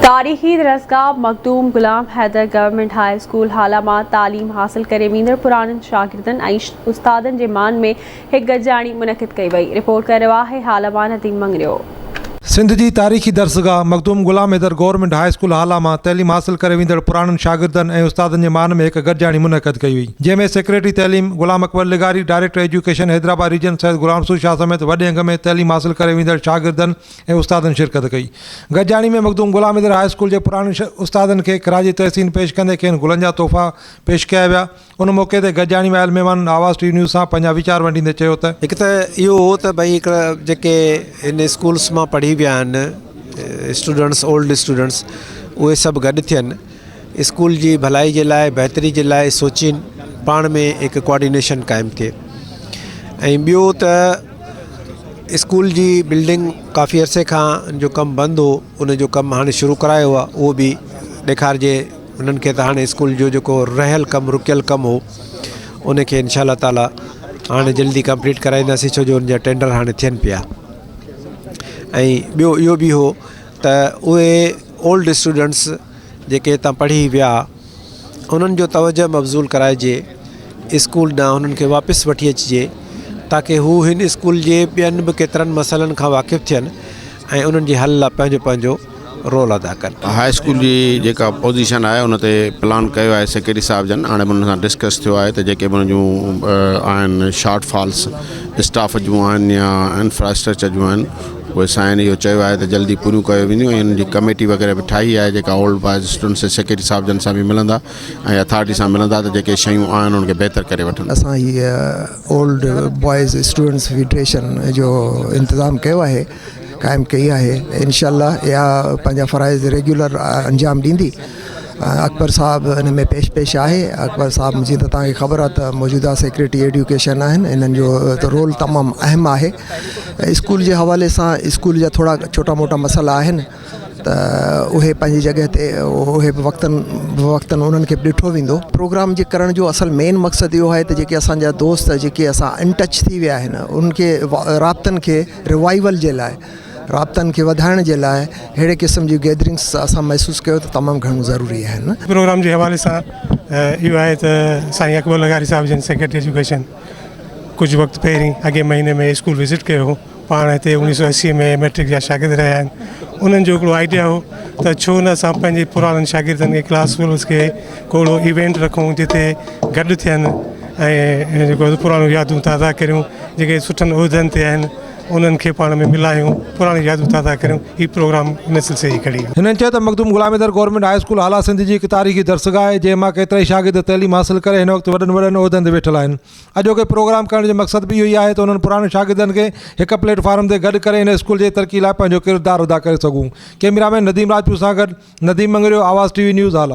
تاريخي درسگاهه Makhdoom Ghulam Haider government high school Hala مان تعليم حاصل ڪري ويندڙ پراڻن شاگردن ۽ استادن جي مان ۾ هڪ گڏجاڻي منعقد ڪئي وئي. رپورٽ ڪري رهيو آهي هالا مان نديم مڱريو. سنڌ جي تاريخي درسگاهه Makhdoom Ghulam Haider government high school Hala مان تعليم حاصل ڪري ويندڙ پراڻن شاگردن ۽ استادن جي مان ۾ هڪ گڏجاڻي منعقد ڪئي وئي جنهن ۾ سيڪريٽري تعليم غلام اڪبر لغاري، director education Hyderabad region Syed Ghulam Rasool Shah سميت وڏي انگ ۾ تعليم حاصل ڪري ويندڙ شاگردن ۽ استادن شرڪت ڪئي. گڏجاڻي ۾ مخدوم غلام حيدر هاء اسڪول جي پراڻن استادن کي خراج تحسين پيش ڪندي کين گلن جا تحفا پيش ڪيا ويا. ان موقعي تي گڏجاڻي ۾ آيل مهمانن آواز ٽي وي نيوز سان پنهنجا ويچار ونڊيندي چيو ته. هڪ ته اهو هو ته ڀئي هڪڙا جيڪي هن اسڪولس مان پڙهي ويا آهن اسٽوڊنٽس اولڊ اسٽوڊنٽس اهي سڀ گڏ ٿين اسڪول جي ڀلائي جي لاء بهتري جي لاء سوچين پاڻ ۾ هڪ ڪوآرڊينيشن قائم ٿئي ۽ ٻيو ته اسڪول جي بلڊنگ ڪافي عرصي کان ان جو ڪم بند هو ان جو ڪم هاڻي شروع ڪرايو آهي اهو به ڏيکارجي انهن کي ته هاڻي اسڪول جو جيڪو رهيل ڪم رڪيل ڪم هو ان کي انشاء الله تعاليٰ هاڻي جلدي ڪمپليٽ ڪرائينداسين ڇو جو ان جا ٽينڊر هاڻي ٿين پيا ۽ ٻيو اهو به هو ته اهي اولڊ اسٽوڊنٽس جيڪي هتان پڙهي ويا انهن جو توجه مبذول ڪرائجي اسڪول ڏانهن انهن کي واپس وٺي اچجي تاڪه هو هن اسڪول جي ٻين به ڪيترن مسئلن کان واقف ٿين ۽ انهن جي حل لاء پنهنجو پنهنجو رول ادا ڪن. هاء اسڪول جي جيڪا پوزيشن آهي ان تي پلان ڪيو آهي سيڪريٽري صاحب جن هاڻي به انهن سان ڊسڪس ٿيو آهي ته جيڪي به انهن جون آهن شارٽ فالس اسٽاف جون آهن يا انفراسٽرڪچر جون آهن اهي سائين اهو چيو آهي ته جلدي پوريون ڪيو وينديون ۽ انهن جي ڪميٽي وغيره به ٺاهي آهي جيڪا اولڊ بوائز اسٽوڊنٽس سيڪريٽري صاحب جن سان به ملندا ۽ اٿارٽي سان ملندا ته جيڪي شيون آهن انهن کي بهتر ڪري وٺن. اسان هي اولڊ بوائز اسٽوڊنٽس فيڊريشن جو انتظام ڪيو آهي قائم ڪئي آهي انشاء الله اها پنهنجا فرائض ريگيولر انجام ڏيندي اڪبر صاحب ان ۾ پيش پيش آهي اڪبر صاحب جيئن ته توهان کي خبر آهي ته موجوده سيڪريٽري ايڊيوڪيشن آهن انهن جو رول تمام اهم آهي اسڪول جي حوالي سان اسڪول جا ٿورا ڇوٽا موٽا مسئلا آهن ته اهي پنهنجي جڳهه تي اهي به وقتن بوقتن انهن کي به ڏٺو ويندو. پروگرام جي ڪرڻ جو اصل مين مقصد اهو آهي ته جيڪي اسان جا دوست جيڪي اسان ان ٽچ ٿي ويا آهن انهن کي رابطن کي ريوائيول جي لاء رابطن کي وڌائڻ جي لاء اهڙي قسم جون گيدرنگس اسان محسوس ڪيو ته تمام گهڻو ضروري آهن. پروگرام جي حوالي سان اهو آهي ته سائين اڪبر لغاري صاحب جن سيڪريٽري ايجوڪيشن ڪجهه وقت پهرين اڳئين مهيني ۾ اسڪول وزٽ ڪيو هو. پاڻ هتي اوڻيهه سو 80 ۾ مئٽرڪ جا شاگرد رهيا آهن انهن جو هڪڙو آئيڊيا هو ته ڇو نه اسان پنهنجي پراڻن شاگردن کي ڪلاس فيلوز کي ڪو اهڙو ايونٽ رکون جتي گڏ ٿين ۽ جيڪو پراڻيون يادون تازا ڪريون جيڪي سٺن عهدن تي آهن انهن کي پاڻ ۾ ملايون پراڻيون يادون تازا ڪريون هي پروگرام ان سلسلي جي ڪڙي هو. هنن چيو ته Makhdoom Ghulam Haider government high school Hala Sindh جي هڪ تاريخي درسگاهه آهي جنهن مان ڪيترائي شاگرد تعليم حاصل ڪري هن وقت وڏن وڏن عهدن تي ويٺل آهن اڄوڪي پروگرام ڪرڻ جو مقصد به اهو ئي آهي ته انهن پراڻن شاگردن کي هڪ پليٽ فارم تي گڏ ڪري هن اسڪول جي ترقي لاء پنهنجو ڪردار ادا ڪري سگهون. ڪئميرا مين نديم راجپوت سان گڏ Nadeem Mangrio, Awaz T V news Hala.